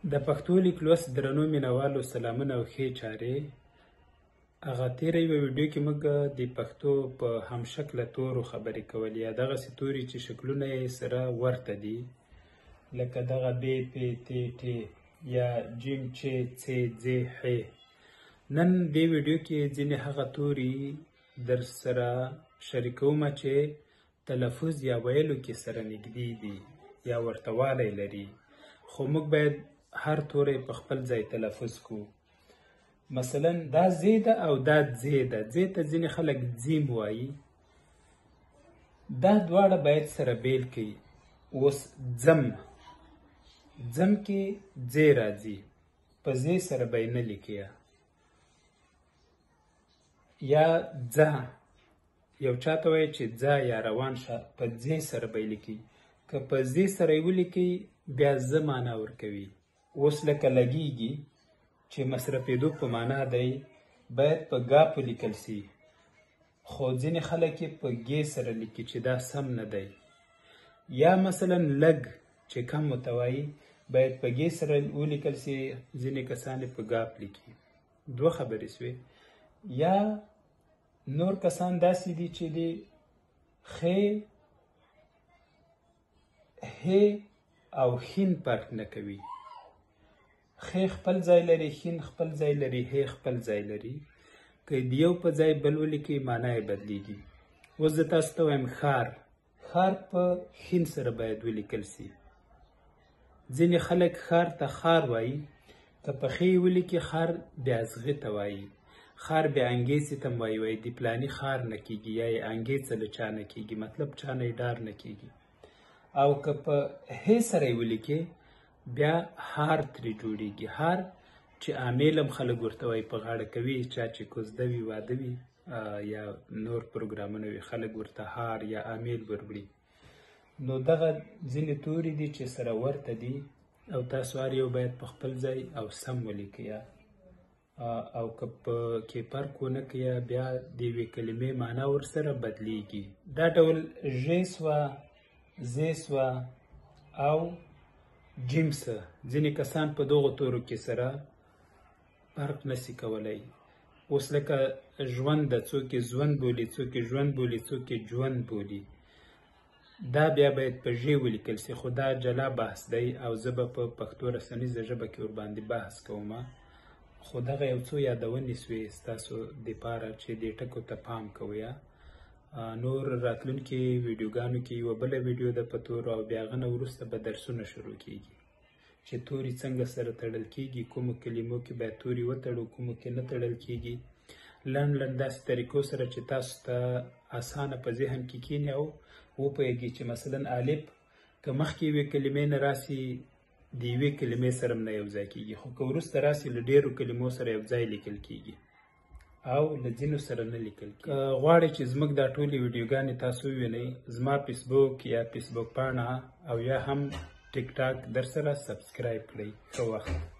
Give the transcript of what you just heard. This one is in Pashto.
د پښتو لیک لوست درنو مینوالو سلامونه او ښې چارې. هغه تېره یوه ویډیو کې موږ د پښتو په همشکله تورو خبرې کولې، یا دغسې توري چې شکلونه یې سره ورته دي، لکه دغه ب، پ، ت، ټ یا جیم، چ، څ، ځ، ح. نن دې ویډیو کې ځینې هغه توري در سره شریکوم چې تلفظ یا ویلو کې سره نږدې دي یا ورته والی لري، خو موږ باید هر توری په خپل ځای تلفظ کو. مثلا دا زی ده او دا ځی ده. ځی ته ځینې خلک ځیم وایي. دا دواړه باید سره بیل کړي. اوس ځم، ځم کې ځی راځي، په ځی سره به یې نه لیکي. یا ځه، یو چاته وایي چې ځه یا روان شه، په ځی سره به یې لیکي. که په ځی سره یې ولیکي بیا زه معنا ورکوي. اوس لکه لګیږي چې مصرفېدو په معنا دی، باید په ګاپ ولیکل سي، خو ځینې خلک یې په ګې سره لیکي چې دا سم نه دی. یا مثلا لږ چې کم ورته وایي، باید په ګې سره ولیکل سي، ځینې کسان یې په ګاپ لیکي. دوه خبرې سوې. یا نور کسان داسې دي چې د خې، هې او ښین فرق نه کوي. خې خپل ځای لري، ښین خپل ځای لري، هې خپل ځای لري. که د یو په ځای بل ولیکي معنا یې بدلیږي. اوس زه تاسو ته وایم ښار، ښار په ښین سره باید ولیکل سي. ځینې خلک ښار ته ښار وایي، که په ښې یې ولیکي ښار بیا ازغي ته وایي، ښار بیا انګېڅې ته هم وایي، وایي د پلاني ښار نه کیږي، یا یې انګېڅه له چا نه کیږي، مطلب چا نه یې ډار نه کیږي. او که په هې سره یې ولیکې بیا هار ترې جوړیږي. هار چې امیل هم خلک ورته وایي، په غاړه کوي، چا چې کوزده وي، واده وي یا نور پروګرامونه وي، خلک ورته هار یا امیل وروړي. نو دغه ځینې توري دي چې سره ورته دي او تاسو هر یو باید په خپل ځای او سم ولیکئ. او که په کې فرق ونه کړئ بیا د یوې کلمې معنا ورسره بدلیږي. دا ډول ژ سوه، ز سوه او جیم سه، ځینې کسان په دغو تورو کې سره فرق نسي کولی. اوس لکه ژوند ده، څوک یې ژوند بولي، څوک یې ژوند بولي، څوک یې ژوند بولي. دا بیا باید په ژې ولیکل سي، خو دا جلا بحث دی او زه به په پښتو رسنیزه ژبه کې ورباندې بحث کوم. خو دغه یو څو یادونې سوې ستاسو دپاره چې دې ټکو ته پام کوئ. نور راتلونکي ویډیوګانو کې یوه بله ویډیو ده په تورو، او بیا هغه نه وروسته به درسونه شروع کیږي چې توري څنګه سره تړل کیږي، کومو کلمو کې باید توري وتړو، کومو کې نه تړل کیږي. لنډ لنډ داسې طریقو سره چې تاسو ته اسانه په ذهن کې کینې او وپوهېږئ چې مثلا الف که مخکې یوې کلمې نه راسي د یوې کلمې سره هم نه یو ځای کیږي، خو که وروسته راسي له ډېرو کلمو سره یو ځای لیکل کیږي او له ځینو سره نه لیکل کیږي. که غواړئ چې زموږ دا ټولې ویډیوګانې تاسو ووینئ، زما فیسبوک یا فیسبوک پاڼه او یا هم ټیک ټاک در سره subscribe کړئ. ښه وخت.